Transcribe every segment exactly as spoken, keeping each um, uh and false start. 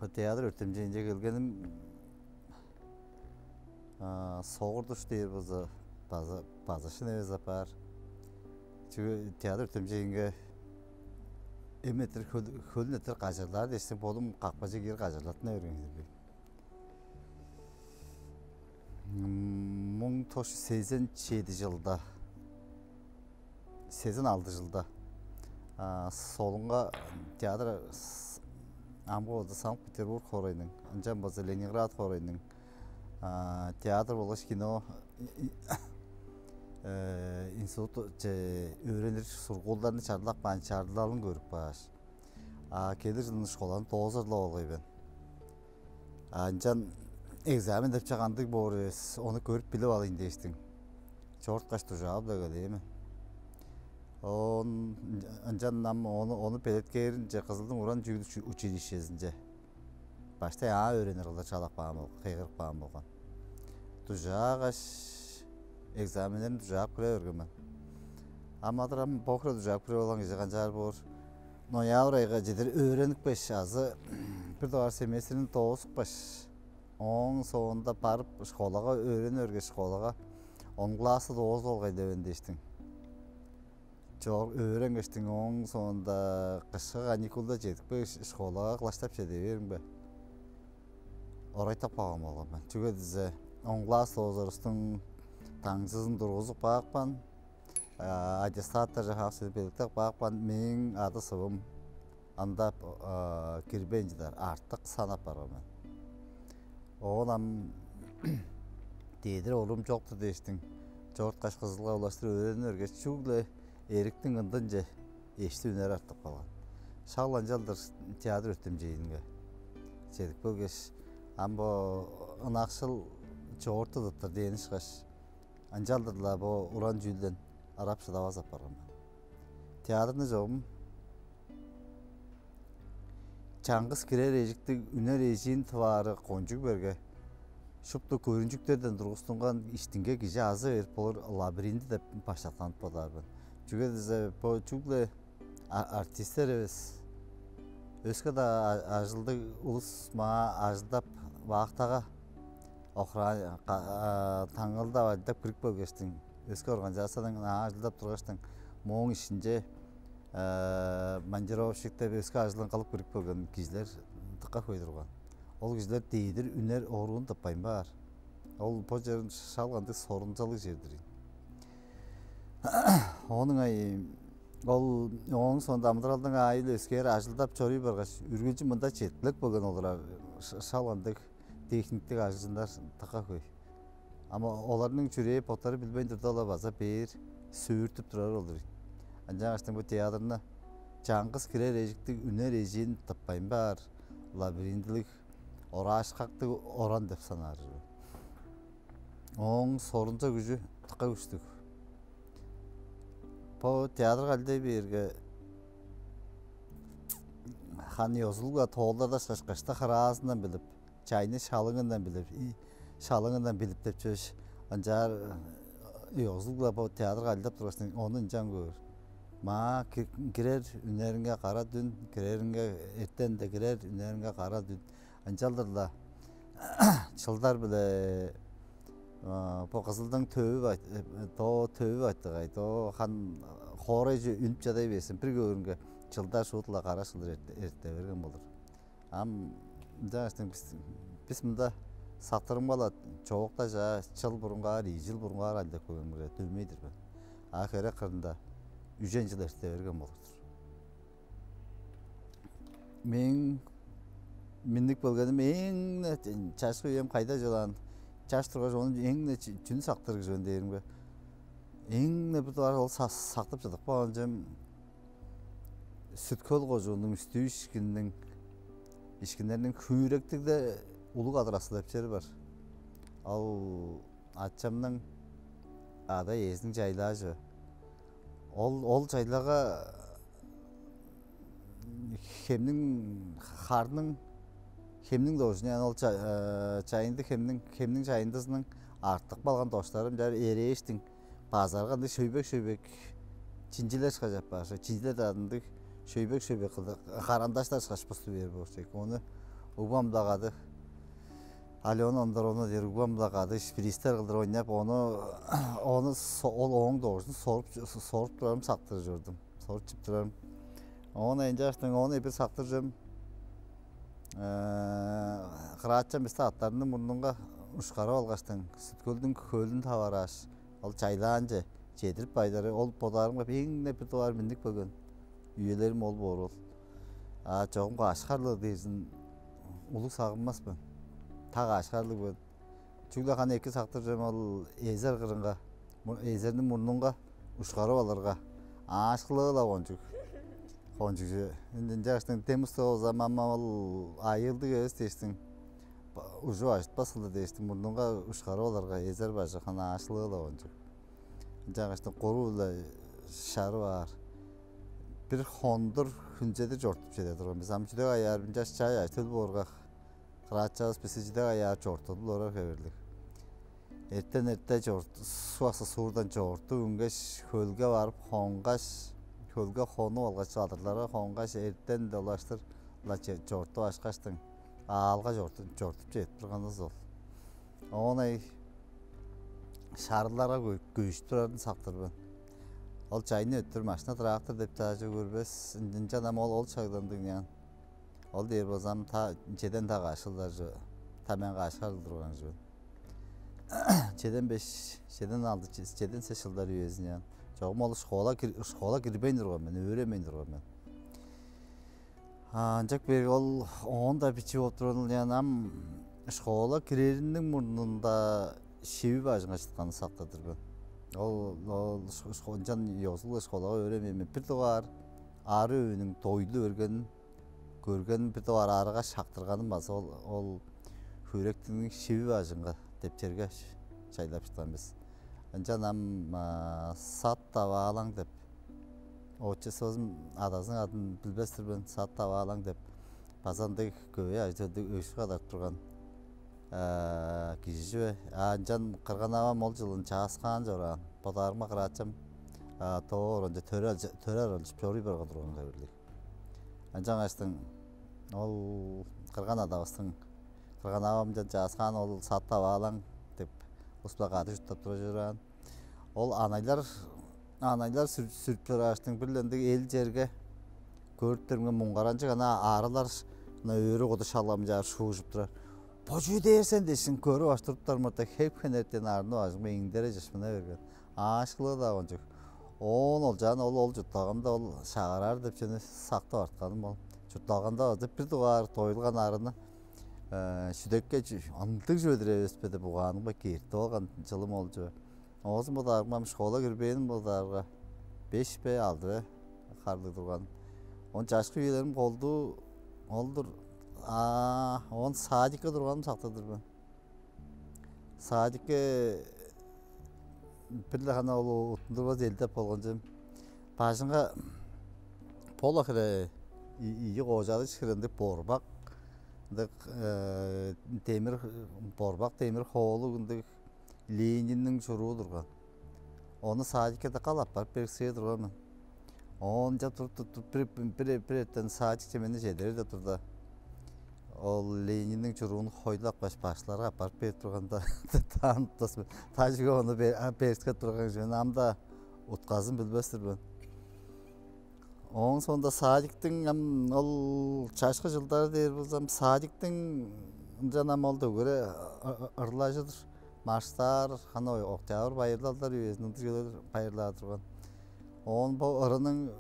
Бо театр өртемчейинче келгеним, а, согурдуш дээр болза, база база шын эвес апаар. Чүге театр өртемчейинге эм этер хөл- хөлүн этер кажарлаар дээшсең, бодум какпажы киир кажарлатына берген силер. Муң тос чүс сезен чеди жылда, сезен алды жылда, а, солунга театр с- амгы болза Санкт-Петербург хоорайның, ынчан болза Ленинград хоорайның, а, театр болгаш кино и- и- э, институт, че, өөренир сургуулдарны чарлап каан чарлалын көрүп кааш, а келир жылын школаны доозурлап алгай мен. А ынчан экзамен деп чагандыг боор эвес, ону көрүп билип алыйн дээштиң. Чоорткаш дужаап-ла келээ мен. Он ынчан ам ону ону белеткээринче Кызылдың уран чүүлүг училищезинче баштай аа өөренир кылдыр чалап каан бол кыйгырып каан болган. Дужаагаш, экзаменнерин дужаап кире берген мен. Ам адырам бохра дужаап кире болган кижи канчаар боор? Ноябрь айга чедир өөреникпеш азы бир дугаар семестрин доозупкаш, ооң соонда барып школага өөренип эргеш, школага он классты доозуп алгай деп эндештиң. Чоор өөренгештиң, ооң соонда кышкы каникулда чедип кээш, школага кылаштап чеде бээримге, орайтап калган болган мен. Чүге дизе, он класс доозурустуң таңчызын тургузуп каапкан, аттестаттарже хааксыды белеткеп каапкан, мээң ады-сывым ында кирбейн чыдар, артык санап барган мен. Оон ам дедир оруум чок-тур дээштиң, чоорткаш Кызылга улаштыр өөренип эргеш, чүгле эриктиң ындынче эшти үнер артып калган. Шак ынчалдыр театр өртемчейинге чедип келгеш, ам бо ынакшыл чоортудуптар дээн ышкаш, ынчалдыр-ла бо уран чүүлден ырап шыдавас апарган мен. Театрны чогум чаңгыс кирер эжиктиг үнер эжиин тываары кончуг берге, шупту көрүнчүктерден тургустунган иштинге кижи азы берип болур лабиринти деп баштактанып бодаар мен. Чүге дизе бо чүгле артисттер эвес, өске-даа ажылдыг улус маа ажылдап, вахтага охран таңылдап ажылдап кирип келгештиң, өске организациядан ажылдап тургаштың, мооң ишинче монтировщик деп өске ажылын кылып кирип келген кижилер дыка хөй турган. Ол кижилер дедир үнер оруун тыппайн баар. Ол бо черин шал кандыг сорунзалыг чер-дир ийин. Ооң ай ол ооң соонда амыдыралдың аайы-биле өскээр ажылдап чоруй баргаш, үргүлчү мында четкилек болган олурар шал кандыг техниктиг ажылчыннар дыка хөй. Ам оларның чүрээ боттары билбейн турда-ла база бээр сөөртүп турар болур. Ынчангаштың бо театрны чаңгыс кирер эжиктиг үнер эжиин тыппайн баар лабиринтилиг, ораашкактыг оран деп санаар. Ооң сорунча күжү дыка күштүг. Бо театрга алдай бээрге, хан ёзулуг-ла тоолдардашкаш, кышты хыраазындан билип, чайны шалыңындан билип, шалыңындан билип деп чөш, ынчаар ёзулуг-ла бо театрга алдап тургаш, ону ынчан көөр. Маа кирер үнеринге кара дүн, киреринге эртенде кирер үнеринге кара дүн. Ынчалдыр-ла чылдар-биле бо Кызылдың төвү, доо төвү байтыгай, доо хан хоорайже үнүп чадай берсин, бир көөрүнге чылдар шуут-ла кара шылдыр эрте берген болур. Ам ынчангаш бис бис мында сактырымга-ла чоокта чаа чыл бурунгаар, ийи чыл бурунгаар алдап көргенге дөмей-дир мен. А херек кырында үжен чыл эрте берген болур-дур. Мээң миннип келгеним эң-не чашкы үем кайда чылаан, чаш тургаш ону эң-не чүнү сактырыг чүвен дээримге, эң-не бир дугаар ол сактып чыдып каан чүвем Сүт-Хөл кожууннуң үстүү ишкинниң ишкиннерниң Хүүректигде улуг адыр асыл деп чери бар. Ол ачамның ада-иезиниң чайлаажы. Ол ол чайлага хемниң харның хемниң дожунян ол чайынды хемниң хемниң чайындызының артык балган доштары мынчаар эрээштиң базарга ындыг шөйбек-шөйбек чинчилер ышкаш апаар, чинчилер адындыг шөйбек-шөйбек кылдыр карандаштар ышкаш бусту бээр болчек. Ону Угбам-даа кады, Алена Ондаровна дээр угбам-даа кады шпристер кылдыр ойнап, ону ону ол ооң доожун соруп соруп турарым сактыр чордум. Соруп чип турарым. Оон ынчааштың ону бир сактыр чүвем, кыраачам бисти аттарының мурнунга ушкарып алгаштың, Сүткөлдүң хөлүн таварааш, ол чайлаанче чедирип байдары, ол бодаарымга эң-не бир дугаар миннип келген үелерим ол боор ол. А чогумга ашкарлыг дээрзин улуг сагынмас мен. Так ашкарлыг мен. Чүгле ханы эки сактыр чүвем ол эзер кырынга, эзерниң мурнунга ушкарып алырга, аашлыгы-ла кончуг. Кончугжу. Ынчангаштың тем уступ болза, мама ол айыылдыг эвес дээштиң, ужуп ажытпас кылды дээштиң, мурнунга ушкарып алырга, эзер бажы ханы аашлыгы-ла кончуг. Ынчангаштың куру-биле шарып аар. Бир хондур хүнзедир чортуп чеде турган бис. Ам чүдек аяар ынчаш чай ажыл боорга, кыраачавыс бисти чүдек аяар чортудуп орар хевирлиг. Эртен эрте чорт сугасы суурдан чоорту үнгеш, хөлге барып хонгаш, хөлге хонуп алгаш, чадырларга хонгаш, эртен долаштыр-ла чортуп ашкаштың, аалга чортуп чедип турганывыс ол. Оон ай шарыларга көжүп турарын сактырбын. Ол чайны өттүр машина, трактор деп чаажы көрбес, ынчан ам ол ол чагдан дыңняан. Ол дээр болзам та чеден та каш чылдар чүве, та мен каш чылдар турган чүве. Чеден беш, чеден алды, чеден сес чылдар үезинен. Чогум ол школа школа кирбейн турган мен, өөренмейн турган мен. Ынчак берге ол оон-даа бичии болуп турган, ам школа кирериниң мурнунда шиви бажыңга чытканын сактыр-дыр мен. Ол ол ынчан ёзулуг школага өөренмейн мен. Бир дугаар ары өөнүң дойлу бергенин көрген, бир дугаар арыга шактырганым база ол ол Хүректиниң шиви бажыңга деп черге чайлап чыткан бис. Ынчан ам сат таваалаң деп, отчествозун, адазының адын билбес-тир мен, сат таваалаң деп база ындыг көбей ажы-төлдүг өшкү кадарып турган кижи чүве. А ынчан кырган-авам ол чылын чааскаан чораан. Бодаарымга кыраачам доо оранче төрер төрер алчып чоруй барган турган хевирлиг. Ынчангаштың ол кырган-адавыстың кырган-авам ынчан чааскаан ол сат таваалаң деп улус-биле кады чурттап тура чораан. Ол анайлар анайлар сүрүп чорааштың бир-ле ындыг эл черге көрүптеримге муңгаранчыг ана арылар ына өрү куду шалгамчаар шуужуп турар. Бо чүү дээр сен дээшин көрүп аштырыптар мырта хеп хенертен арны бажыңга эңдере чышмына берген. Аашкылыы-даа кончуг. Оон олчаан ол ол чуртталганда ол шагараар деп чүвени сактып артканым ол. Чуртталганда база бир дугаар доюлган арыны шүдекке ындыг чүве-дир эвес бе деп угаанымга кертип алган чылым ол чүве. Оозун бодаарымга ам школа кирбээним бодаарга беш бе алды бе харлыг турган. Он чашкы үелерим колдуу олдур. Аа, он садикке турганым сактыр-дыр мен. Садикке бир-ле хана ол уттундурбас элдеп болган чүвем. Бажыңга пола хире ийи коожадыш хире ындыг борбак, ындыг демир, борбак демир хоолуг ындыг Ленинниң чуруу турган. Ону садикке дыка-ла аппарып бергизе турган мен. Оон ынча туруп туруп бир бир бир эртен садикче мени чедерер деп турда, ол Ленинниң чуруун хойлап каш башкыларга аппарып берип турганда таан уттас мен. Тажыга ону берискет турган кижи мен, ам-даа утказын билбес-тир мен. Ооң соонда садиктиң ам ол чашкы чылдары дээр болзам, садиктиң ынчан ам ол дөгере ырлажыдыр, марштаар, ханы октябрь байырлалдар үезинде ындыг чүвелер байырлаар турган. Оон бо ырының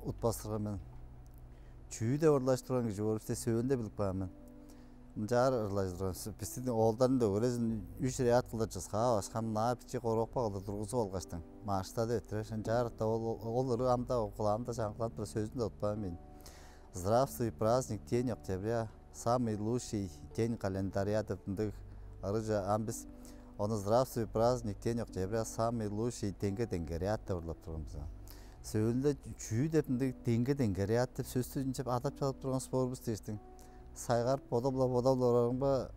утпастырган мен. Чүү деп ырлажып турган кижи боор бисте сөөлүнде билип каан мен. Ынчаар ырлажып турган. Бистиң оолдарның дөгерезин үш ряд кылдыр чыскаап ашкан, мынаа биче коробка кылдыр тургузуп алгаштың, марштадып эрттирер. Ынчаарда ол ол ыры ам-даа кулаамда чаңгыланып тура, сөзүн-даа утпаан мен. Здравствуй, праздник, день октября, самый лучший день календаря деп ындыг ырыже ам бис ону здравствуй, праздник, день октября, самый лучший деңге деңгеряат деп ырлап турган бис. Сөөлүнде чүү деп ындыг деңге деңгеряат деп сөстү ынчап адап чадап турган спор бис дээштиң. Сайгарып бодап-ла бодап-ла орарымга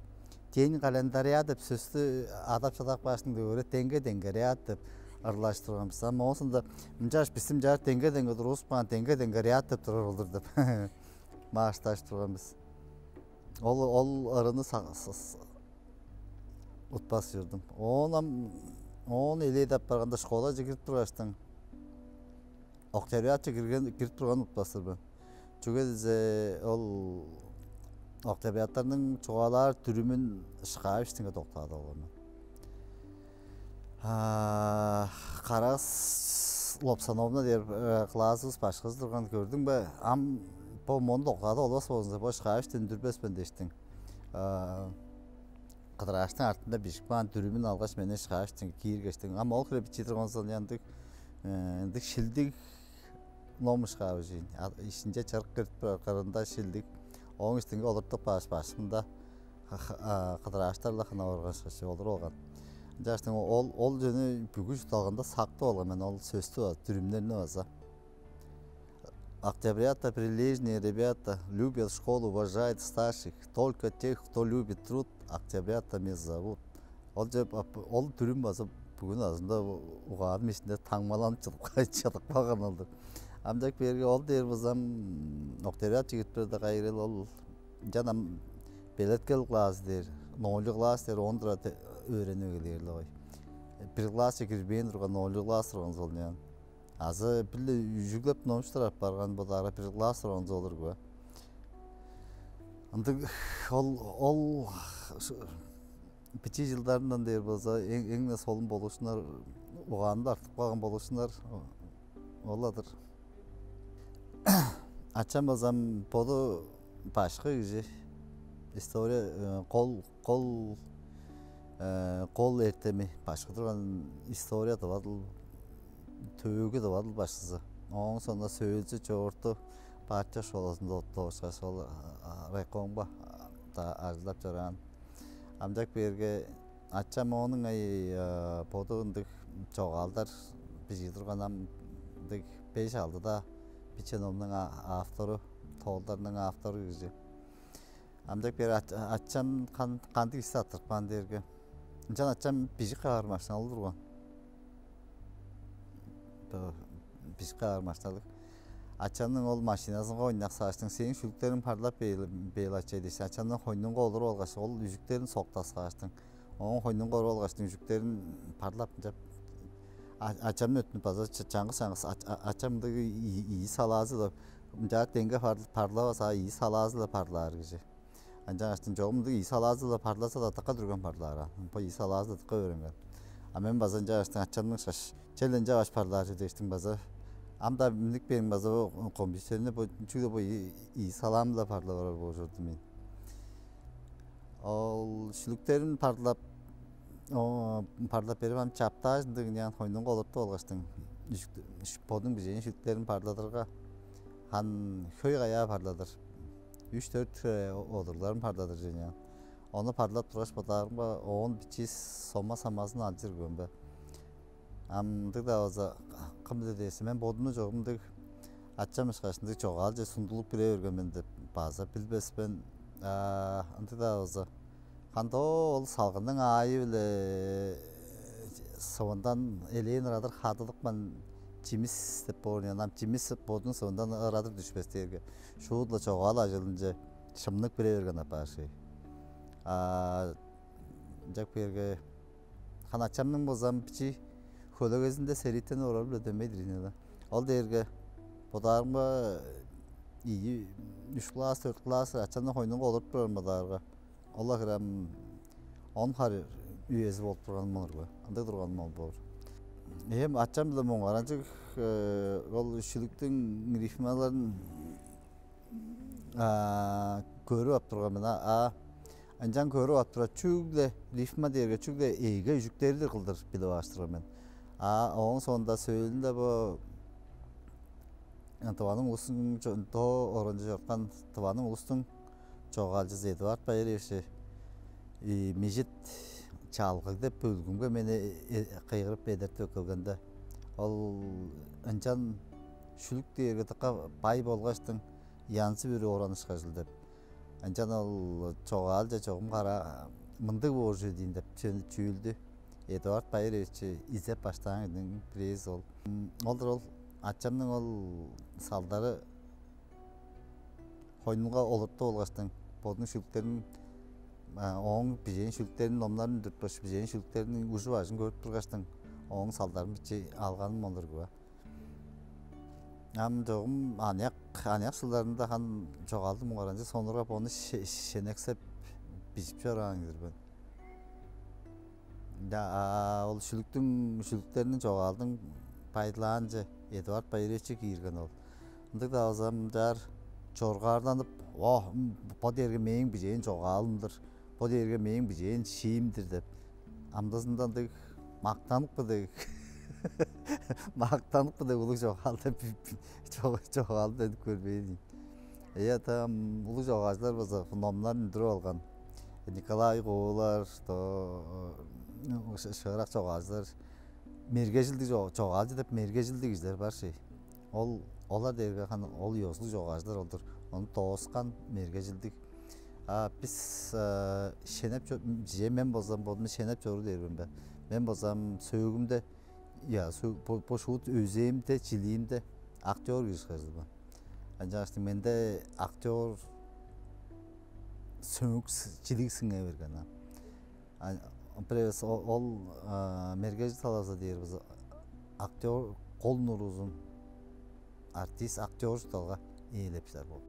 день календаря деп сөстү адап чадап кааштың деп өөре деңге деңгеряат деп ырлаш турган бис. Ам оозунда мынчааш бистим чаар деңге деңге тургузуп каан деңге деңгеряат деп турар болдур деп. Маашташ турган бис. Ол ол ырыны утпас чордум. Оон ам оон элээдеп барганда, школаже кирип тургаштың, октябрятче кирген кирип турганын утпас-тыр мен. Чүге дизе ол октябряттарның чугаалаар дүрүмүн Шкаевичтиңге доктаадып алган мен. Карас Лопсановна дээр классывыс башкызы турган, көрдүң бе? Ам бо мону доктаадып албас болзуңза, бо Шкаевичти үндүрбес мен дээштиң. Кыдырааштың артында бижип каан дүрүмүн алгаш, мени Шкаевичтиң кииргештиң. Ам ол хире бичии турган соң ындыг ындыг шилдиг ном шкафы ийин. Ишинче чырык кирип турар, кырында шилдиг. Ооң иштинге олуртуп кааш, башымда кыдырааштар-ла хынап органышкаш олуруп алган. Ынчаштың ол ол жөнү бүгү чуртталганда сактып алган мен ол сөстү база, дүрүмнерни база. Октябрята прилежные ребята, любят школу, уважают старших, только тех, кто любит труд, октябрятами зовут. Ол чеп ол дүрүм база бүгүн азында угаадым ишинде таңмаланып чыдып чыдып калган олду. Амчак берге ол дээр базам октябрят жигиттерде кайрыл ол ынчан ам белеткел класс дээр, ноль класс дээр, он тура өөренип эгелээр эле кой. Бир классче кирбээн турган, ноль класс турган сол ынчан. Азы бир-ле үжүглеп номчуттар апарган бодаарга, бир класс турган сол-дур бе. Ындыг ол ол бичии чылдарындан дээр болза эң эң-не солун болуушунар, угаанында артып калган болуушунар ол-ла-дыр. Ачам базам боду башкы кижи, история кол кол кол эртеми башкы турган, история дывадыл, төөгү дывадыл башкызы. Ооң соонда сөөлчү чогурту партия школазында оттуп ошкаш, ол райкомга ажылдап чораан. Амчак берге ачам ооның ай боду ындыг чогаалдар бижип турган, ам ындыг беш-алды-даа биче номнуң автору, тоолдарның автору кижи. Амчак бери ачам кандыг ис аттырып каан дээрге, ынчан ачам бижик каар машиналыг турган. Бижик каар машиналыг. Ачамның ол машиназынга ойнаксааштың, сээң шүлүктериң парлап бээр ачай дээш, ачамның хойнунга олуруп алгаш, ол үжүктерин соктаскааштың, ооң хойнунга олуруп алгаштың, үжүктерин парлап ынчап ачамны өттүнүп база чаңгыс-чаңгыс ачам мындыг ийи салаазы-ла ынчаар деңге парлавас, а ийи салаазы-ла парлаар кижи. Ынчангаштың чогум мындыг ийи салаазы-ла парласа-даа дыка дүрген парлаар. Бо ийи салаазы-ла дыка өөренген. А мен база ынчангаштың ачамның шаш чел ынчаваш парлаар чүве дээштиң база. Ам-даа миннип бээриң база бо компьютерни бо чүгле бо ийи салаам-ла парлап орар боор чордум мен. Ол шүлүктерин парлап, парлап берип, ам чаптаажындыг ыняан хойнунга олуртуп алгаштың, бодуң бижээн шүлүктерин парладырга, хан хөй каяа парладыр, үш-дөрт хире одурларын парладыр чүве ыняан. Ону парлап тургаш бодаарымга, оон бичии сома-самазын алчыр көөн бе. Ам ындыг-даа болза, кым-даа дээзин, мен бодумну чогум ындыг ачам ышкаш ындыг чогаалче сундулуп кире берген мен деп база билбес мен. Ындыг-даа болза, кандоо ол салгынның аайы-биле сывындан элээн ырадыр хадылыпкан чимис деп боор ыян. Ам чимис бодунуң сывындан ырадыр дүшпес дээрге, шуут-ла чогаал ажылынче шымнып кире берген апаар шей. Ынчап кээрге, хан ачамның болза ам бичии хөлегезинде сериттенип орары-биле дөмей-дир ийин-не. Ол дээрге бодаарымга, ийи, үш класс, дөрт класс ачамның хойнунга олуруп турарым бодаарга, ол-ла хире ам он хар үези болуп турганым болур бе? Ындыг турганым ол боор. Эм ачам-биле муңгаранчыг ол шүлүктүң рифмаларын көрүп ап турган мен. А ынчан көрүп ап тура, чүгле рифма дээрге чүгле эйге үжүктердир кылдыр билип ааштырган мен. А ооң соонда сөөлүнде бо Тываның улустуң доо оранчы чорткан Тываның улустуң чогаалчызы Эдуард Байырович мижит чалгыг деп бөлгүмге мени кыйгырып эдертип эккелгенде, ол ынчан шүлүк дээрге дыка бай болгаштың, янзы-бүрү оранышкажыл деп. Ынчан ол чогаалче чогум кара мындыг боор чүве дийин деп чүүлдү Эдуард Байырович изеп баштаан кижиниң бирээзи ол. Ол-дур ол ачамның ол салдары хойнунга олуртуп алгаштың, Бодунуң шүлүктерин, ооң бижээн шүлүктерин, номнарын дүртпеш, бижээн шүлүктериниң ужу-бажын көрүп тургаштың, ооң салдарын биче алганым ол-дур бе. Ам чогум аныяк, аныяк чылдарында хан чогаалды муңгаранчы сонургап, ону шенексеп бижип чораан кижи-дир мен. Ол шүлүктүң, шүлүктерниң, чогаалдың байдылаанче Эдуард Байырович киирген ол. Ындыг-даа болза, ам чаар чоргаарланып: «О, бо дээрге мээң бижээн чогаалым-дыр, бо дээрге мээң бижээн шиим-дир» деп, амдызында ындыг мактанып кыдыг, мактанып кыдыг улуг чогаал деп, чогаал деп көрбээн ийин. Ийе, ам улуг чогаалчылар болза номнарын үндүрүп алган. Николай Куулар, то шыырак чогаалчылар, мергежилдиг чогаалчы деп мергежилдиг кижилер бар ши. Ол, олар дээрге хан ол ёзулуг чогаалчылар ол-дур. Ону дооскан мергежилдиг. А бис шенеп, же мен болзам бодум шенеп чоруур дээр мен бе? Мен болзам сөөгүмде, я, бо шуут өзээм-даа, чилиим-даа актёр кижи кызыл мен. Ынчангаш менде актёр сөөк, чилиг сиңе берген. Бирээвис ол мергежил талазы дээр бис, актёр кол нуруузун артист, актёр чуртталга ээлеп чыдар болду.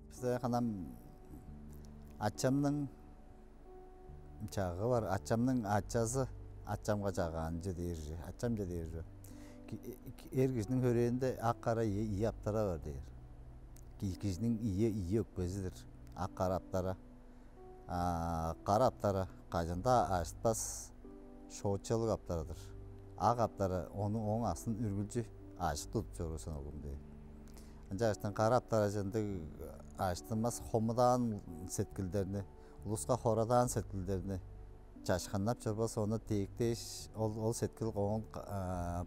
Бисте ханам ачамның чагы бар. Ачамның ачазы ачамга чагаан чүве дээр чүве, ачамче дээр чүве. Эр кижиниң хөрээнде ак-кара ийи, ийи аптара бар дээр. Кижиниң ийи, ийи өкпези-дир ак-кара аптара. Кара аптара кажан-даа ажытпас, шоочалыг аптара-дыр. Ак аптара ону, ооң аксын үргүлчү ажык тудуп чоруур сен, оглум, дээр. Ынчангаштың кара аптара чындыг ажыттынмас, хомудаан сеткилдерни, улуска хорадаан сеткилдерни чачканнап чорбас, ону дээктээш, ол, ол сеткил ооң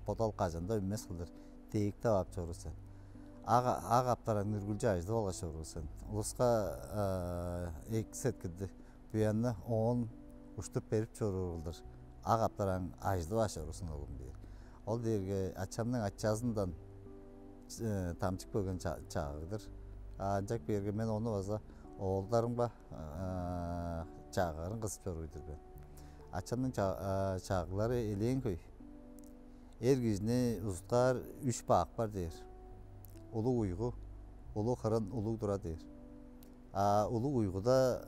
бодал кажан-даа үнмес кылдыр дээктеп ап чоруур сен. Ак, ак аптараңны үргүлчү ажыдып алгаш чоруур сен. Улуска эки сеткилди, буянны оон уштуп берип чоруур кылдыр ак аптараң ажыдып ап чоруур сен, оглум, дээр. Ол дээрге ачамның ачазындан дамчып келген чагыг-дыр. А ынчап кээрге мен ону база оолдарымга чагыырын кызып чоруур-дур мен. Ачамның чагыглары элээн хөй. Эр кижини узуткаар үш бак бар дээр. Улуг уйгу, улуг хырын, улуг тура дээр. А улуг уйгуда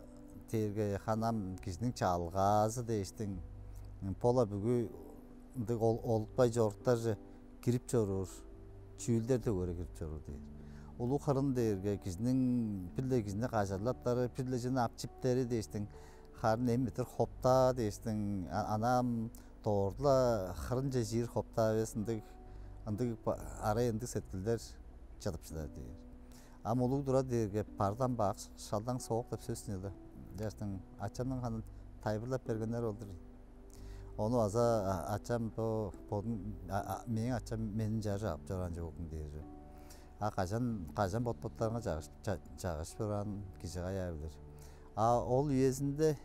дээрге ханам кижиниң чалгаазы дээштиң, бо-ла бүгү ындыг олутпай чоруктарже кирип чоруур чүүлдер дөгере кирип чоруур дээр. Улуг хырын дээрге кижиниң бир-ле кижини кажарлаптары, бир-ле чүвени ап чиптери дээштиң, харын эми битир хоптаа дээштиң, анаам дорт-ла хырынче чиир хоптаа эвес, ындыг, ындыг арай ындыг сеткилдер чыдып чыдар дээр. Ам улуг тура дээрге бардан бак, шалдан соок деп сөс-түр ийин. Ынчангаштың ачамның ханын тайылбырлап бергеннери ол-дур. Ону база ачам бо бодун, мээң ачам мени чаржы ап чораан чок, оглум, дээр чүве. А кажан, кажан бот-боттарынга чагыш, чагыш чораан кижи каяа билир. А ол үезинде,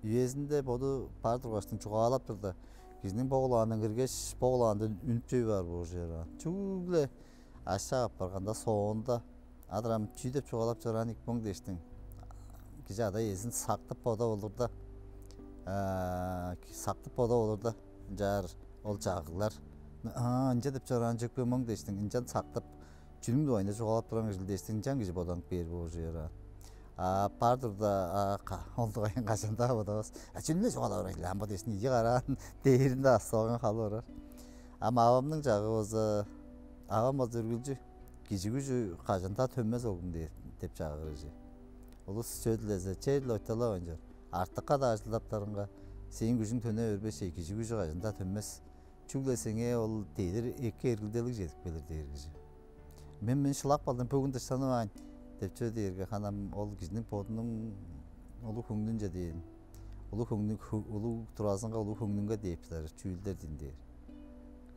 үезинде боду бар тургаштың чугаалап турда, кижиниң бо кулаандан киргеш, бо кулаандан үнүп чөй баар болур чүве. Чүгле ашак апарганда, соонда, адырам чүү деп чугаалап чораан ийик моң дээштиң, кижи ада-иезин сактып бода болурда, сактып бода болурда, ынчаар ол чагыглар: «Ынча деп чораан чүве моң» дээштиң, ынчан сактып, чүнүң дугайында чугаалап турган кижил дээштиң, ынчан кижи боданып кээр болур чүве. А бар турда, ол дугайын кажан-даа бодавас. «А чүнү-ле чугаалап орар ийик ам бо» дээштиң, ийи караан дээринде астып алган халып орар. Ам авамның чагыы болза, авам болза үргүлчү: «Кижи күжү кажан-даа төнмес, оглум» дээр деп чагыыр кижи. Улус чүве дилезе, черле ойталавайн чор. Артыкка-даа ажылдаптарыңга, сээң күжүң төне бербес чей, кижи күжү кажан-даа төнмес. Чүгле сеңээ ол дедир эки эргилделиг чедип келир дээр кижи. Мен, мен шылап калдым, бөгүн дыштанывайн деп чүве дээрге, ханам ол кижиниң бодунуң улуг хөңнүнче дээн, улуг хөңнү, улуг туразынга, улуг хөңнүнге дээп чыдар чүүлдер-дир дээр.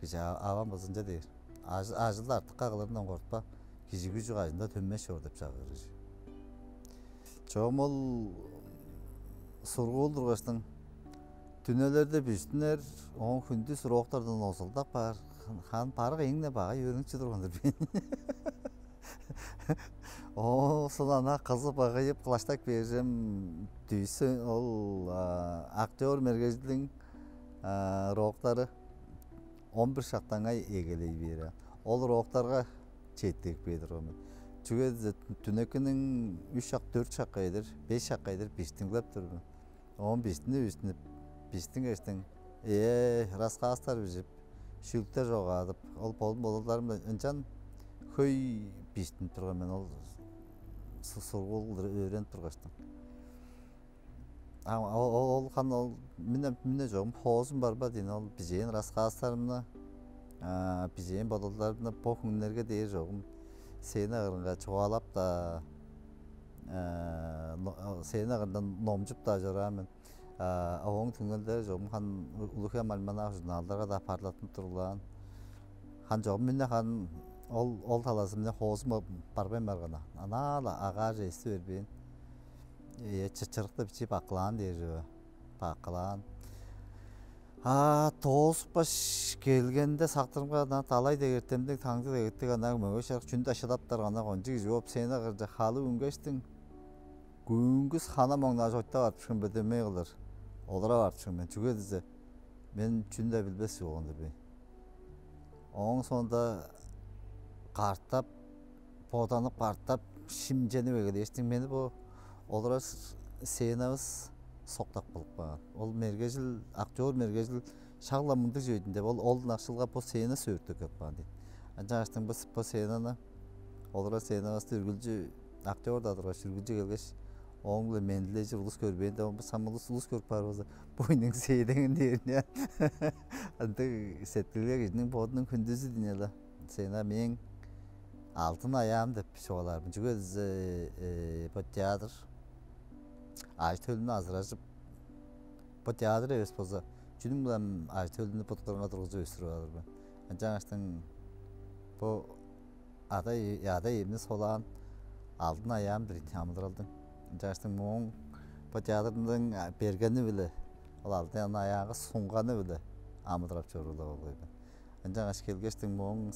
Кижи, авам базынча дээр: «Ажылды артыкка кылырындан кортпа, кижи күжү кажан-даа төнмес чоор» деп чагыыр кижи. Чогум ол сургуул тургаштың, дүнелерде бүзүттүнер, оон хүндүс уроктардан озулдап каар, хан барык эң-не багай өөрүнүкчү турган-дыр бе ийин. Оон ана кызып-ыгыйып, кылаштап кээржем, дүүсү ол актер мергежилиң роктары он бир шактаңай эгелей бээр. Ол роктарга четтирип кээр турган мен. Чүге дизе дүнекиниң үш шак, дөрт шакка эдер, беш шакка эдер бижиттингилеп тур мен. Оон бижиттинип, бижиттинип, бижиттингештиң, ээ, рассказ-даа бижип, шүлүктер чогаадып, ол бодум бодалдарымда ынчан хөй бижиттинип турган мен, ол сургуул кылдыр өөренип тургаштың. А ол, ол ханы ол мине мине чогум хоозум бар ба дейн, ол бижээн рассказ-дарымны, бижээн бодалдарымны бо хүннерге дээр чогум сцена кырынга чугаалап-даа, сцена кырында номчуп-даа чораан мен. Ооң түңнелдери чогум хан улуг-хем альманах, журналдарга-даа парлаттынып турлаан. Хан чогум мине хан ол ол талазы мине хоозум барбайн барган. Анаа-ла агаар эсти бербээн. Э, чычырыкты бичип акылаан дээр чүве. Бакылаан. А тооспаш келгенде сактырымга ана далай дегертемдиг, таңды дегеттиг, ана мөге шарык чүнү-даа шыдаптар, ана кончуг кижи бооп сени кырже халы үнгештиң. Күнгүс хана моңнааш ойтап артышкын бе демей кылыр. Олурап артышкын мен. Чүге дизе мен чүнү-даа билбес чүве болган-дыр бе. Ооң соонда картап, боданып картап, шимченип эгелээштиң, мени бо олурар сценавыс соктап кылып каан. Ол мергежил, актёр мергежил шак-ла мындыг чүве ийин деп, ол ол ынакшылга бо сцена сөөртүп кеп каан дейт. Ынчангаштың бо бо сценаны, олурар сценавысты үргүлчү актёр-даа тургаш, үргүлчү келгеш, ооң-биле мендилежир улус көрбээн деп, бо самый улус улус көрүп каар болза, бо ийниң сээдеңин дээрин. Ындыг сеткилге кижиниң бодунуң хүндүзү дийин-не. Сен а мээң алдын аяам деп чугаалаар мен. Чүге дизе бо театр ажы-төлүмнү азыражып, бо театр эвес болза, чүнүң-биле ажы-төлүмнү буткарынга тургузуп өстүрүп алыр мен. Ынчангаштың бо ада ада-иемни солаан алдын аяам-дыр ийин амыдыралдың. Ынчангаштың мооң бо театрның бергени-биле, ол алдын аяаңы сунганы-биле амыдырап чоруур-ла болгай мен. Ынчангаш келгештиң мооң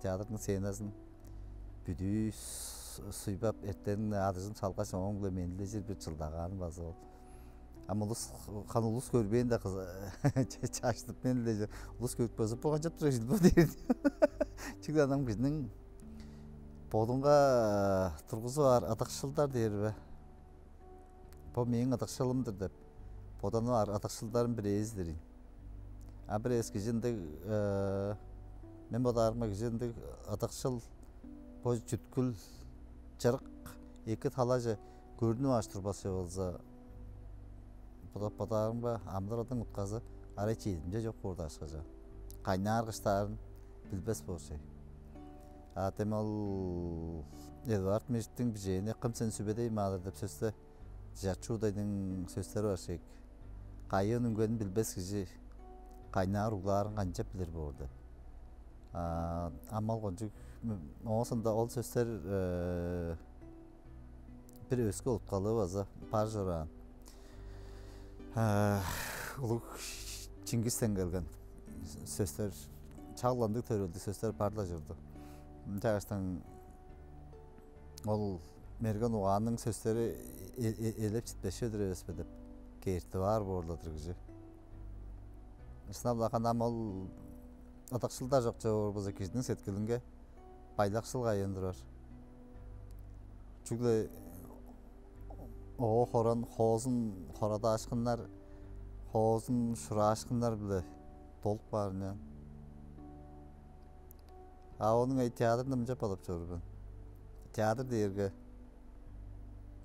театрның сценазын бүдүү суйбап, эртенин адыжын салгаш, ооң-биле мендилежир бир чылдагааным база ол. Ам улус, хан улус көрбээн-даа чаштып мендилежир. Улус көрүп калза, бо канчап турар ижил бо дээр. Чүгле анам кижиниң бодунга тургузуп аар ыдыкшылдар дээр бе? Бо мээң ыдыкшылым-дыр деп боданып аар ыдыкшылдарым бир эвес-тир ийин. А бир эвес кижи ындыг, мен бодаарымга, кижи ындыг ыдыкшыл, бо чүткүл, чырык эки талаже көрнүп аш турбас чүве болза, бодап бодаарымга, амыдыралдың утказы арай чедимче чок боор даашкажа. Кайнаар кыштаарын билбес боор чей. А тем ол Эдуард Мижиттиң бижээни «Кым сен, Сүбедей маадыр» деп сөсте Чачуудайның сөстери бар шег. Кайыын үнгенин билбес кижи кайнаар углаарын канчап билир боор деп. Амал кончуг оосунда ол сөстер бир өске уткалыы база бар чораан. Улуг Чингистен келген сөстер, чагландыг төрелдиг сөстер бар-ла чорду. Чагыштан ол мерген угаанның сөстери элеп читпеши өдүр эвеспе деп кээртип аар боорлар-дыр кижи. Ышынап-ла, канам ол ыдакшылдар чок чыгыр болза, кижиниң сеткилинге байлакшыл кайын турар. Чүгле оо хорон хоозун хорадаашкыннар, хоозун шураашкыннар-биле долуп баар ыняан. А ону эй театрны мынча бодап чоруур мен. Театр дээрге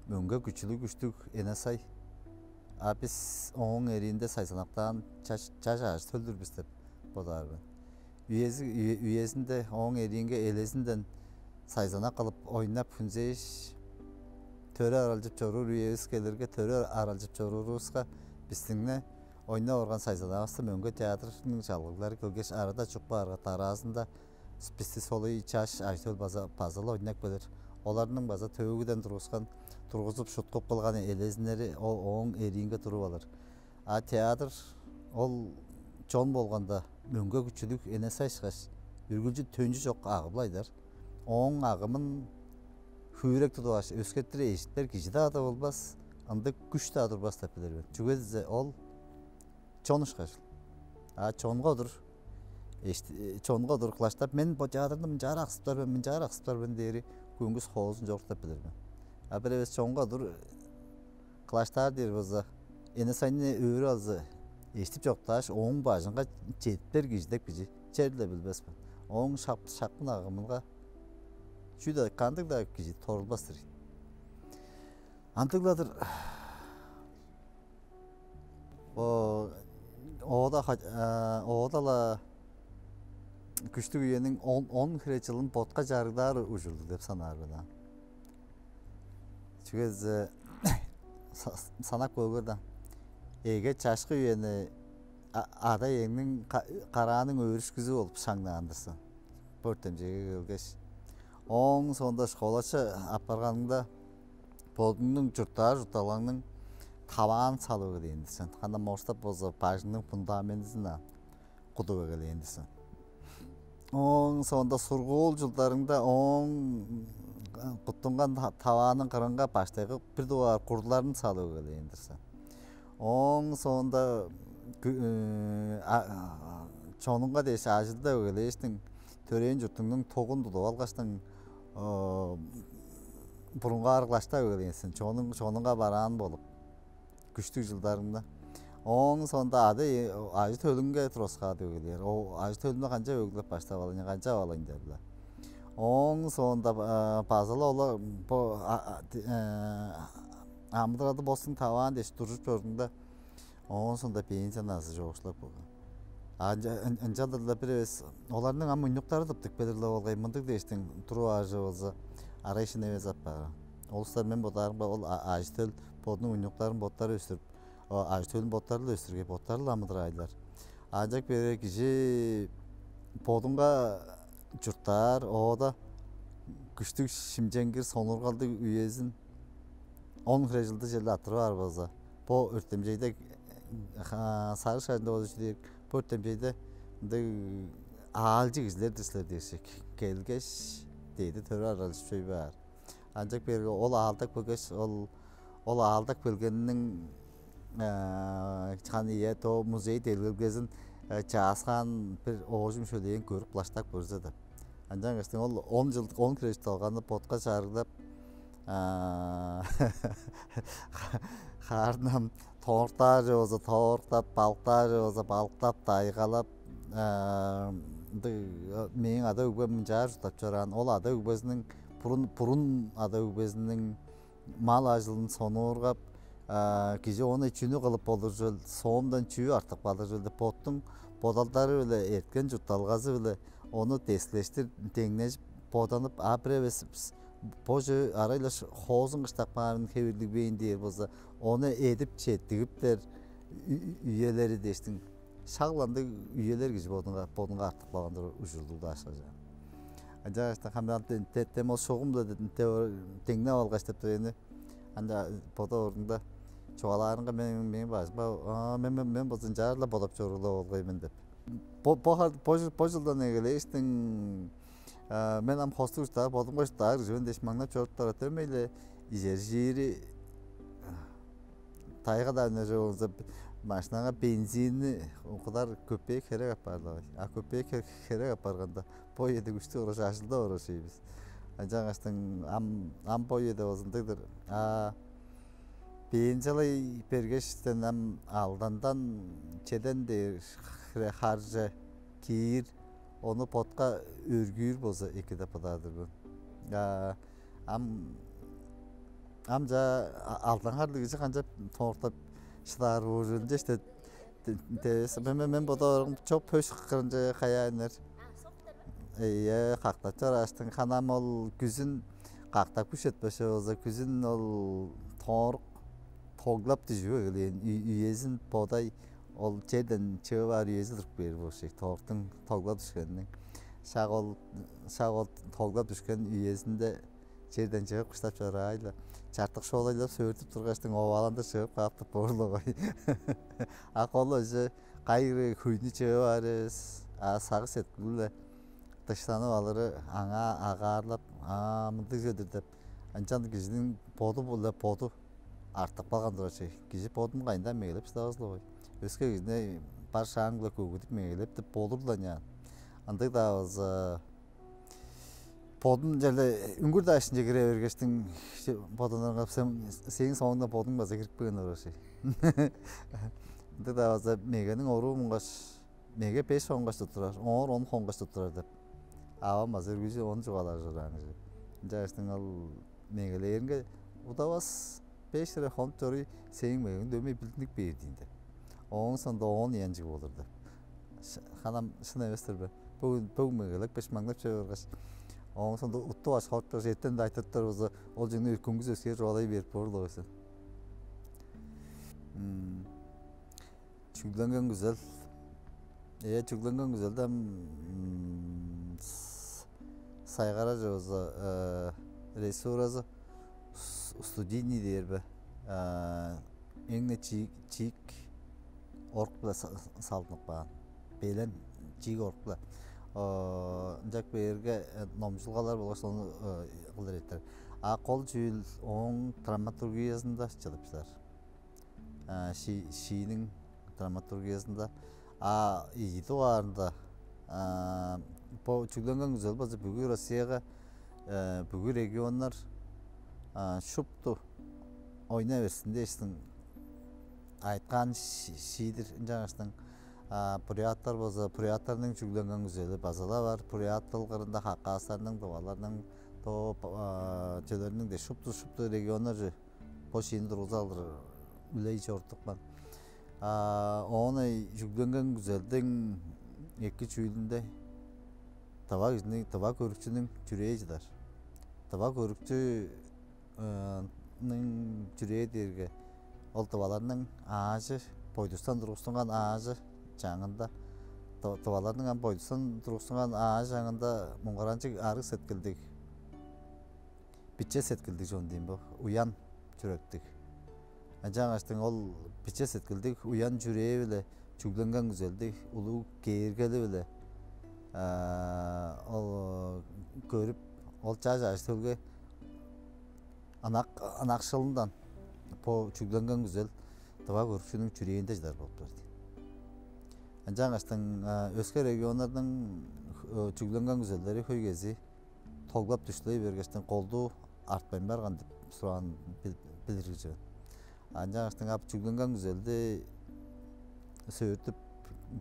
мөңге күчүлүг күштүг эне сай. А бис ооң эриинде сайзанактаан чаш чаш аажы төлдүр бис деп бодаар мен. Үези үезинде ооң эриинге элезинден сайзанак кылып ойнап хүнзээш, төрө аралчып чоруур үевис келирге, төрө аралчып чоруурувуска бистиңне ойнап орган сайзанаавысты мөңге театрның чалгыглары келгеш, арада чуп каарга, дараазында бисти солуй чаш ажы-төл база база-ла ойнап келир. Оларның база төөгүден тургускан, тургузуп шуткуп кылган элезиннери ол ооң эриинге туруп алыр. А театр ол чон болганда мөңге күчүлүг эне сайышкаш, үргүлчү төнчү чок агып-ла айдар. Ооң агымын Хүвүрек тудуп алгаш, өскертир эжитпер кижи-даа да болбас, ындыг күш-даа турбас деп билир мен. Чүге дизе ол чон ышкажыл. А чонга удур эшти, чонга удур кылаштап, мен бо театрны мынчаар аксыптар мен, мынчаар аксыптар мен дээри көңгүс хоозун чоруктап билир мен. А бир эвес чонга удур кылаштаар дээр болза, эне сайны өөрү алза, эштип чоктааш, ооң бажынга чедиптер кижи деп кижи черле билбес мен. Ооң шап шапкын агымынга чүү-даа кандыг-даа кижи торулбас-тыр ийин. Андыгладыр. О, оода ха- а, оода-ла күштүг үениң он, он хире чылын ботка чарыгдаар ужурлуг деп санаар мен. Чүге дизе, са- санап көөгөр даан. Эге чашкы үени а- ада-иеңниң ка- карааның өөрүшкүзү болуп шаңнаан-дыр сен. Бо өртемчейге келгеш, ооң соонда школачы апарганыңда, бодуңнуң чурттаар чуртталгаңның таваан салып эгелээн-дир сен. Хана морстап болза, бажыңның фундаментизин кудуп эгелээн-дир сен. Ооң соонда сургуул чылдарыңда ооң куттунган та- тавааның кырынга баштайгы бир дугаар курларын салып эгелээн-дир сен. Ооң соонда кү- э, а- а- чонуңга дээш ажылдап эгелээштиң, төрээн чуртуңнуң тогун тудуп алгаштың, о, бурунгаар кылаштап эгелээн сен, чонуң чонуңга бараан болуп, күштүг чылдарыңда. Ооң соонда ада ажы-төлүңге тураскаадып эгелээр. Ол ажы-төлүнү канчап өглеп баштап алыйн, канчап алыйн деп-ле. Ооң соонда а, база-ла ола бо а- а- ди- э, амыдыралды бостуң таваан дээш дужуп чордуңда, оон соонда пенсияны азы чоокшулап болган. А ынча- ын- ынчалдыр-ла бир эвес оларның ам уйнуктары тыптып келир-ле болгай, мындыг дээштиң туруп аажы болза, арай шын эвес аппаар. Ол улустар, мен бодаарымга, ол а- ажы-төл бодунуң уйнуктарын боттары өстүрүп, о, ажы-төлүн боттары-ла өстүргей, боттары-ла амыдыраайлар. Аажок берге кижи бодунга чурттаар оода күштүг, шимченгир, сонуургалдыг үезин он хире чылды черле аттырып аар болза, бо өртемчейде сагыш ажында болчу дээр, бо өртемчейде ындыг аалчы кижилер-дир силер дээш келгеш, дээди төрү аралышып чой баар. Ынчап кээрге ол аалдап келгеш, ол ол аалдап келгениниң чаан ийе то музей делгелгезин чааскаан бир оожум шөлээн көрүп, кылаштап көрзе деп. Ынчангаш ол он жыл, он хире чылды алганы ботка чарыглап, хаарын ам тооруктаар же болза тооруктап, балыктаар же болза балыктап, дайгалап, ындыг мээң ада-өгбем мынчаар чурттап чораан, ол ада-өгбезиниң бурун бурун ада-өгбезиниң мал ажылын сонуургап, кижи ону чүнү кылып болур чүвел, соомдан чүү артып калыр чүвел деп боттуң бодалдары-биле, эрткен чуртталгазы-биле ону дескилештир деңнежип, боданып, а бир эвес бо чүве арай-ла хоозун кыштап каарын хевирлигбейн дээр болза, ону эдип четтигиптер үелери дээштиң, шак ындыг үелер кижи бодунга бодунга артып калган-дыр ужурлуг даашкажаан. Ынчангаш хамаан тем ол шугум-биле деңнеп алгаш деп турганы, анда бода орунда чугаалаарынга мен мээң бажымга мен мен мен болза ынчаар-ла бодап чоруур-ла болгай мен деп. Бо бо бо жылдан эгелээштиң мен ам хостуг уштаар, бодумга уштаар кижи мен дээш маңнап чоруптар өтемей-ле, ижер-чиири тайга-даа үнер чок болза, машинаңар бензинни кудар көпеек херек апаар-ла. А көпеек херек апарганда, бо ийеде күштү ораш ажылдап ораш ийбиз. Ынчангаштың ам ам бо ийеде болзундагдыр. А бензилай бергештен ам алдандан чеден дээр хире харже киир, ону ботка өргүүр болза эки деп бодаар-дыр мен. А ам ам чаа алдан харлыг кижи канчап тооруктап шыдаар боор чүвел дээш, тевес мен мен бодаарым чоп пөш кырынче каяа үнер. Ийе, кактап чорааштың ханам ол күзүн кактап күш этпесе болза, күзүн ол тоорук тоглап дүжүп эгелээн үезин бодай, ол черден чыып аар үези туруп бээр болчу тооруктуң тоглап дүшкениниң. Шак ол шак ол тоглап дүшкен үезинде черден чыгып кыштап чораай-ла. Чартык шоолайлап сөөртүп тургаштың овааландыр чыгып кааптып боорлуг ой. А кол өзү кайгы хүйнү чыып аар эвес, а сагыш сеткил-биле дыштанып алыры аңаа агаарлап, аа мындыг чүве-дир деп. Ынчан кижиниң боду-биле боду артып калган турар чей. Кижи бодун кайында мегелеп шыдавас-ла бой. Өске кижини бар шааң-биле көгүдүп мегелеп деп болур-ла ыйнаан. Ындыг-даа болза, бодун черле үңгүр-даа ишинче кире бергештиң, бодунарга сен, сээң соонда бодуң база кирип каан турар чей. Ындыг-даа болза, мегениң оруу муңгаш, меге беш хонгаш туттурар, оор он хонгаш туттурар деп, авам база үргүлчү ону чугаалажыраан кижи. Ынчангаштың ол мегелээринге удавас беш хире хонуп чоруй, сээң мегең дөмей билдинип бээр диин деп. Ооң соонда оон ыянчыг болур деп. Ханам шын эвес-тир бе? Бөгүн бөгүн мегелеп кеш маңнап чыгаргаш, ооң соонда уттуп аш хоруп чыгаш, эртен-даа айтырыптар болза, ол чүңнү күнгүс өскээр чугаалай берип боор-ла койсун. Чүгленген күзел. Ээ, чүгленген күзелде сайгара чыгызы, ресурасы студийный дээр бе, эң-не чиик, чиик орук-биле салдынып каан. Белен чиик орук-биле. Ынчак бээрге номчулгалар болгаш ону кылдыр эттер. А кол чүүл ооң драматургиязында чыдып чыдар. Шииниң драматургиязында. А ийи дугаарында бо чүгленген күзел база бүгү Россияга, бүгү регионнар шупту ойна берсин дээштиң айткан шиидир. Ынчангаштың буряттар болза, буряттарның чүгленген күзели база-ла бар. Бурят дылгырында хакастарның, тываларның, то чөлөрүнүң де шупту шупту регионнар бо шиини тургуза алыр үлей чорудупкан. Оон чүгленген күзелдиң эки чүүлүнде тыва кижиниң, тыва көрүкчүнүң чүрээ чыдар. Тыва көрүкчүнүң чүрээ дээрге ол тываларның аажы, бойдустан тургустунган аажы чаңында, тываларның ам бойдустан тургустунган аажы чаңында муңгаранчыг арыг сеткилдиг, биче сеткилдиг чон дийин бо, уян чүректиг. Ынчангаштың ол биче сеткилдиг, уян чүрээ-биле чүгленген күзелдиг, улуг кээргели-биле ол көрүп, ол чаш ажы-төлге ынак, ынакшылындан бо чүгленген күзел тыва көрүкчүнүң чүрээнде чыдар болуп турар дийин. Ынчангаштың өске регионнарның чүгленген күзелдери хөй кезии тоглап дүштүлей бергештен колдуу артпайн барган деп сураан билир кижи мен. Ынчангаштың ап чүгленген күзелди сөөртүп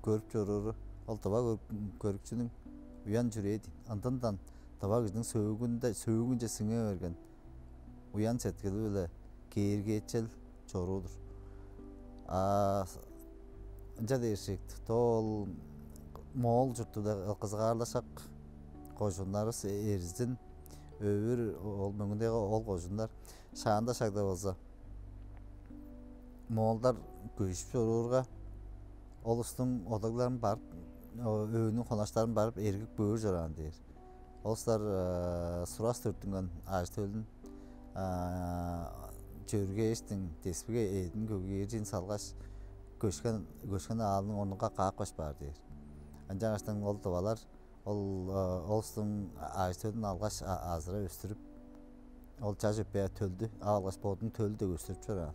көрүп чорууру ол тыва көрүкчүнүң уян чүрээ дийин. Ындындан тыва кижиниң сөөгүнде, сөөгүнче сиңе берген уян сеткили-биле кээргээчел чоруу-дур. А ынча дээршик, то ол Моол чурту-биле кызыгаарлашак кожууннарывыс Эрзин, Өвүр, ол мөңүндеги ол кожууннар шаанда шагда болза, моолдар көжүп чоруурга, ол улустуң одагларын барып, өөнүң хонаштарын барып эргип көөр чораан дээр. Ол улустар сурас төрүттүнген ажы-төлүн чөргээштиң, деспиге эъдин, көгээржиин салгаш, көшкен, көшкен аалының орнунга каапкаш баар дээр. Ынчангаштың ол тывалар ол улустуң ажы-төлүн алгаш, азыра өстүрүп, ол чаш өпея төлдү ап алгаш, бодунуң төлү дег өстүрүп чораан.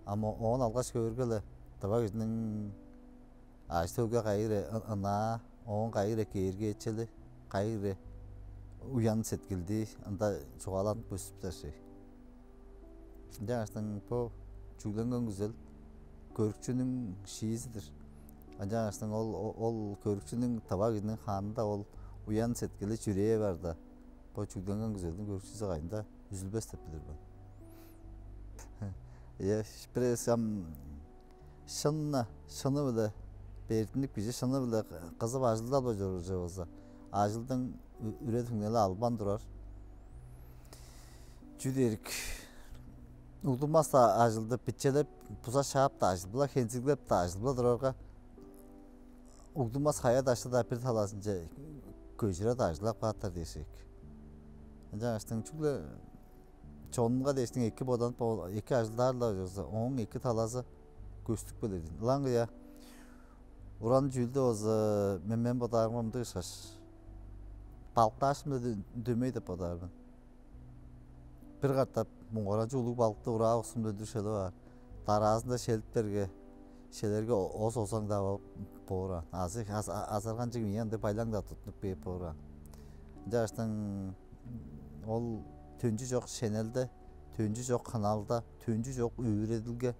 Ам оон алгаш көөрге-ле, тыва кижиниң ажы-төлге кайы хире ынаа, ооң кайы хире кээргээчели, кайы хире уян сеткилдии ында чугааланып көстүптер чей. Ынчангаштың бо чүгленген күзел көрүкчүнүң шиизи-дир. Ынчангаштың ол, ол көрүкчүнүң, тыва кижиниң ханында ол уян сеткили, чүрээ барда, бо чүгленген күзелдиң көрүкчүзү кайында үзүлбес деп билир мен. Э, бир эвес ам шынны, шыны-биле бердинип, кижи шыны-биле кызып ажылдап-ла чоруур болза, ажылдың үре-түңнели албан турар. Чүү дээрик, угдунмас-даа ажылды бичелеп, буза шаап-даа ажылып-ла, хензиглеп-даа ажылып-ла турарга, угдунмас хая-дашты-даа бир талазынче көжүрер-даа ажылап каапкан дээш ийик. Ынчангаштың чүгле чонунга дээштиң эки боданып, эки ажылдаар-ла болза, ооң эки талазы көстүп келир дийин. Ылаңгыя уран чүүлдү болза, мен, мен бодаарымга мындыг ышкаш, балыктаашым-даа дөмей деп бодаар мен. Бир катап муңгаранчыг улуг балыкты ураа уксумда үндүр шелип аар. Дараазында шелиптерге, шелерге ос озаңдап боор аан. Азы азарганчыг мыян деп байлаң-даа туттунуп кээп боор аан. Ынчааштың ол төнчү чок шенелде, төнчү чок хыналда, төнчү чок өөредилге.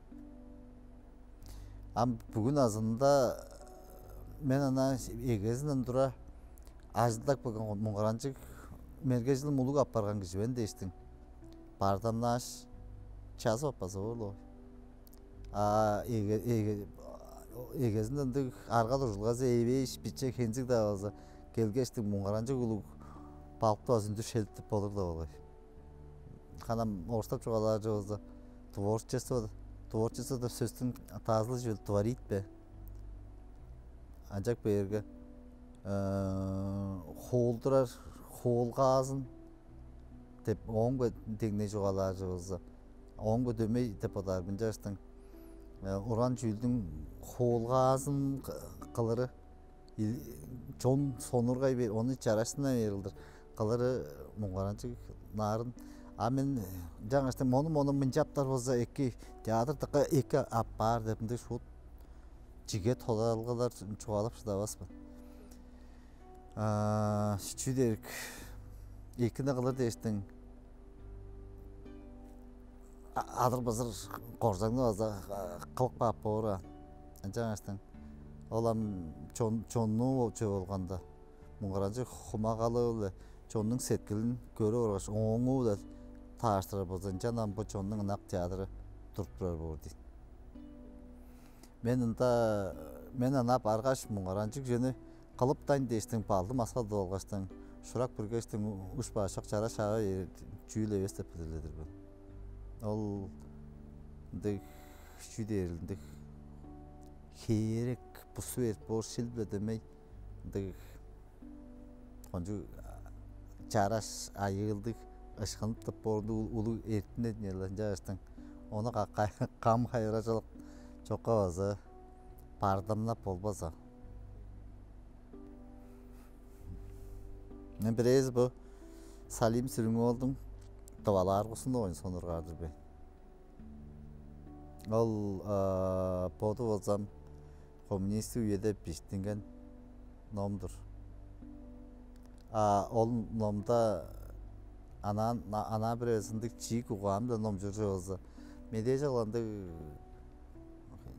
Ам бүгүн азында мен ана эгезинден тура ажылдап келген муңгаранчыг мергежилим улуг апарган кижи мен дээштиң. Бардамнааш, чазып аппаза боор-ла. А эге, эге, эгезинден ындыг арга-дуржулгазы эвээш, биче хензиг-даа болза, келгештиң муңгаранчыг улуг балыкты база үндүр шелиттип болур-ла болгай. Ханам орустап чугаалаар чүве болза, творчество, творчество деп сөстүң тазылыг чүвел творить бе? Ынчап кээрге, хоолдурар, хоолгаазын деп ооң бе деңней чугаалаар чүве болза, ооң бе дөмей деп бодаар мен. Ынчааштың уран чүүлдүң хоолгаазын кылыры, чон сонургай бээр, ону чарашсынай бээр кылдыр кылыры муңгаранчыг наарын. А мен ынчангаштың мону-мону мынчаптар болза, эки театр дыка эки апаар деп ындыг шуут чиге тодарылгалар чугаалап шыдавас мен. Чүү дээрик, экини кылыр дээштиң адыр-бызыр корзаңны база кылып каап боор аан. Ынчангаштың ол ам чон, чоннуу чүве болганда, муңгаранчыг хумагалыы-биле чоннуң сеткилин көрүп оргаш, ооңуу-биле таарыштырар болза, ынчан ам бо чоннуң ынак театры туруп турар боор дийин. Мен ында, мен ынап аргаш, муңгаранчыг чүвени кылыптайн дээштиң, балды маскалдып алгаштың, шурап киргештиң, уш-баш чок чара шаап ээр чүүл эвес деп билир-дир мен. Ол ындыг чүү дээрил, ындыг хээрек, бусу берип боор шил-биле дөмей, ындыг кончуг чараш, айыылдыг, ышкынып тып боорунда улуг эртине динеле ынчааштың. Ону кам хайыражылык чокка база бардымнап болбаза. Мен бирээзи бо Салим Сүрүң-оолдуң «Тывалааргусун» оюн сонургаар-дыр бе. Ол боду болзам коммунистик үеде биштинген ном-дур. А ол номда анаа, анаа бир эвес ындыг чиик угаан-биле номчуур чүве болза, медээжи кылгандыг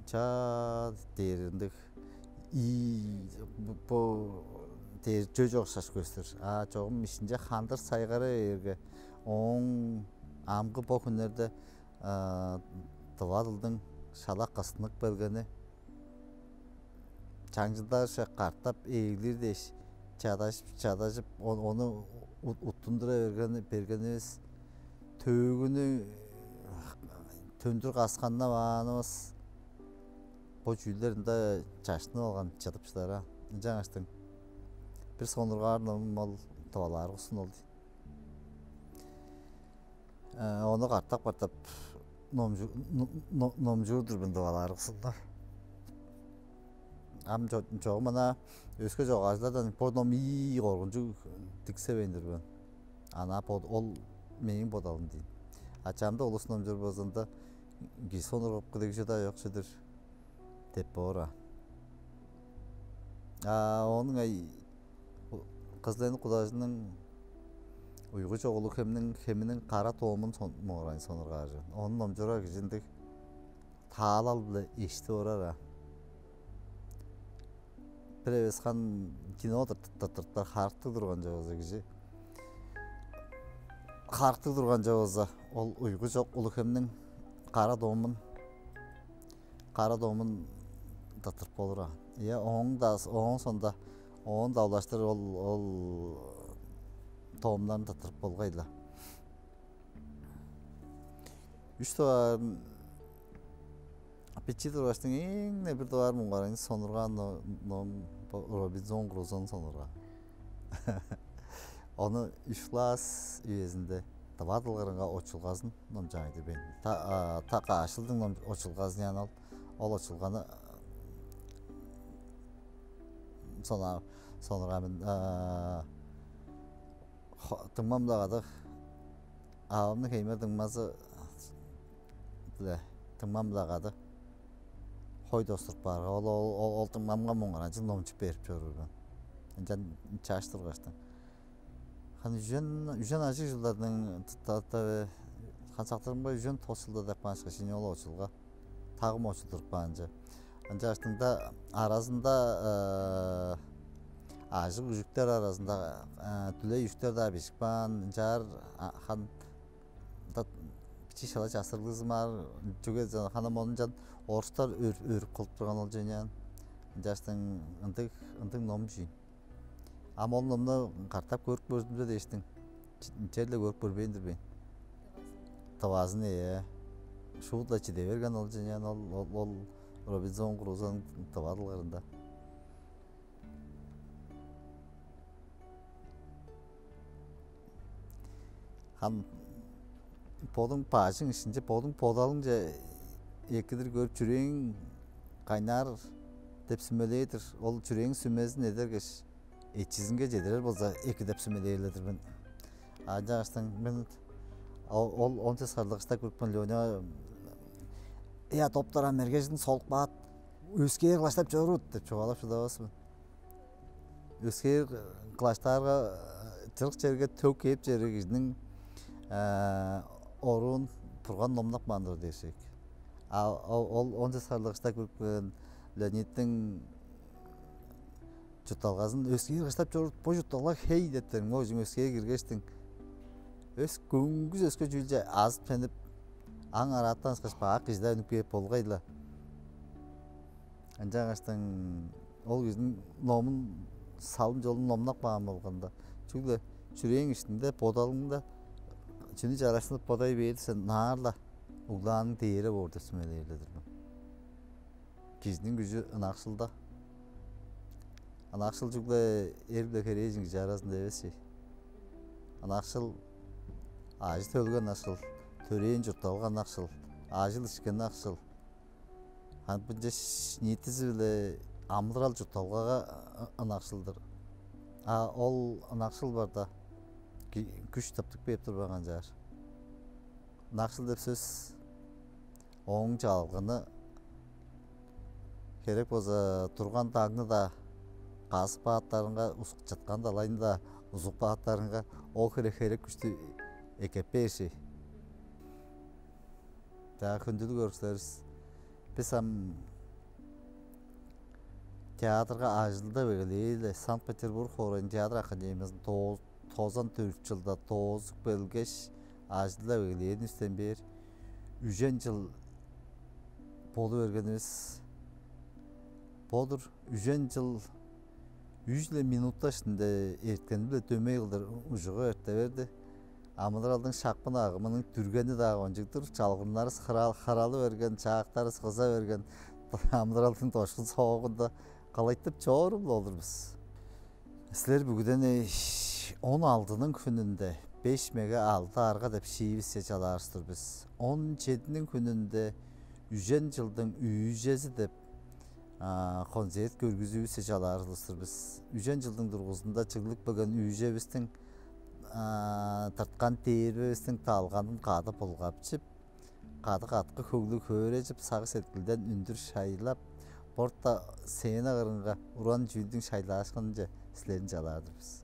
чаа дээр ындыг ий бо дээр чөже окшаш көстүр. А чогум ишинче хандыр сайгара бээрге, ооң амгы бо хүннерде тыва дылдың шала кыстынып келгени, чаңчылдарже катап ээлир дээш чадажып, чадажып, ону уттундура бергенивис, төөгүнү төндүр касканнап аанывыс, бо чүүлдер ында чаштынып алган чыдып чыдара. Ынчангаштың бир сонургаар номум ол «Тывалааргусун» ол. Ону катап-катап номчуур-дур мен, «Тывалааргусун». Ам чогум ана өске чогаалчылардан бо ном ии коргунчуг диксевейн-дир мен. Ана ол мээң бодалым дийин. А чамдык улус номчуур болза, ында кижи сонургап кидигижи-даа чок чүве-дир деп боор аа. А оон ыңай Кызыл-Эник Кудажының «Уйгу чок улуг хемниң, хеминиң кара доомун» сон-, муңгарайын сонургаар чүве. Ону номчуур кижи ындыг таалал-биле эштип орар аа. Бир эвес хан кино тырттырыптар, харыктыг турган чүве болза кижи. Харыктыг турган чүве болза, ол «Уйгу чок улуг хемниң кара доомун», кара доомун тырттырып болур аа. Ийе, ооң-даа, ооң соонда, оон-даа улаштыр ол, ол доомнарын тырттырып болгай-ла. Үш дугаарын, бичии тургаштың эң-не бир дугаар муңгарайын сонургаан ном, ном бо «Робинзон Крузо»н сонургаар. Ону үш класс үезинде тыва дыл кырынга очулгазын номчаан-дыр мен. Та, а, та каш чылдың ном, очулгазын, яны ол, ол очулганы сона-, сонургаар мен. А, хо-, дуңмам-даа кады Авамның хеймер дыңмазы-биле, дыңмам-биле кады хой достуруп баарга, ол, ол, ол, ол дыңмамга моңгаранчыг номчуп берип чоруур мен. Ынчан чаш тургаштың. Ханы үжен, үжен ажыг чылдарның тыттаатта бе, хан сактырымга үжен тос чылда деп каанышка шини ол очулга тагым очулдуруп каанчы. Ынчаштыңда аразында, э, ажыг үжүктер аразында, э, дүлей үжүктер-даа бижип каан, ынчаар, а, хан да бичии шала чассырлыызымаар, чүге хана монунчан орустар өр-, өрүп кылып турган ол чүвеняан. Ынчаштың ындыг, ындыг ном чийин. Ам ол номну картап көрүп көрдүм-дө дээштиң. Черле көрүп көрбейн-дир бейн. Тывазын, ээ. Шуут-ла чиде берген ол чүвеняан, ол, ол, ол Робинзон Крузоның тыва дылгарында. Хан бодуң бажың ишинче, бодуң бодалыңче экидир көрүп, чүрээң кайнаар деп сүмелээр-дир. Ол чүрээң сүмезин эдергеш, эчизинге чедирер болза, эки деп сүмелээр-ле-дир мен. Ынчангаштың мен ол, ол он сес харлыгыштап көрүпкен Лёня: «Я, доктор, а мергежин солуп каат, өскээр кылаштап чорут» деп чугаалап шыдавас мен. Өскээр кылаштаарга, чырык черге төк кээп чери кижиниң, э, оруун Бурган номнап каан-дыр дээшек. А ол, ол он сес харлыгыштап көрүпкен Леонидтиң чуртталгазын: «Өскээр кылаштап чорут, бо чуртталга хей» — деп берип, ооң өскээр киргештиң. Өс-, көңгүс өске чүүлче азып-ченип, аң араатан ышкаш бак кижи-даа үнүп кээп болгай-ла. Ынчангаштың ол кижиниң номун, салым-чолун номнап каан болганда, чүгле чүрээң иштинде, бодалыңда чүнү чарашсынып бодай бээр сен, ынаар-ла углааның дээре боор деп сүмелээр-ле-дир мен. Кижиниң күжү ынакшылда. Ынакшыл чүгле эр биле херээжен кижи аразында эвес чей. Ынакшыл ажы-төлге ынакшыл, төрээн чуртталга ынакшыл, ажыл-ишке ынакшыл. Ам бынча ш-, ниитизи-биле амыдырал-чуртталгага ы-, ынакшыл-дыр. А ол ынакшыл барда ки-, күш тыптып кээп турбайн канчаар. Ынакшыл деп сөс, ооң чалгыны херек болза турган дагны-даа казып кааттарынга, узук чыткан далайны-даа узуп кааттарынга, ол хире херек күштү эккеп бээр чей. Чаа, хүндүлүг көрүкчүлеривис, бис ам театрга ажылдап эгелээр-ле, Санкт-Петербург хоорайның театр академиязын доо-, тозан дөрт чылда доозуп келгеш, ажылдап эгелээривистен бээр үжен чыл болу бергенивис бо-дур. Үжен чыл үш-ле минута иштинде эрткени-биле дөмей кылдыр ужуга эрте берди. Амыдыралдың шапкын агымының дүргени-даа кончуг-дур. Чалгыннарывыс хырал-, харалы берген, чаактарывыс кыза берген, амыдыралдың дошкун соогунда кылайтып чорум-ла олур бис. Силер бүгүдени он алдының хүнүнде «Беш меге алды арга» деп шиивисче чалаар-дыр бис. Он чединиң хүнүнде «Үжен чылдың үүжези» деп, а, концерт көргүзүүвүсче чалаар-дыр бис. Үжен чылдың дургузунда чыглып келген үүжевистиң, а, тырткан дээрбевистиң далганын кады булгапчып, кады каткы хөглүг хөөрежип, сагыш-сеткилден үндүр шайлап, борта сцена кырынга уран чүүлдүң шайлаашкынынче силерни чалаар-дыр бис.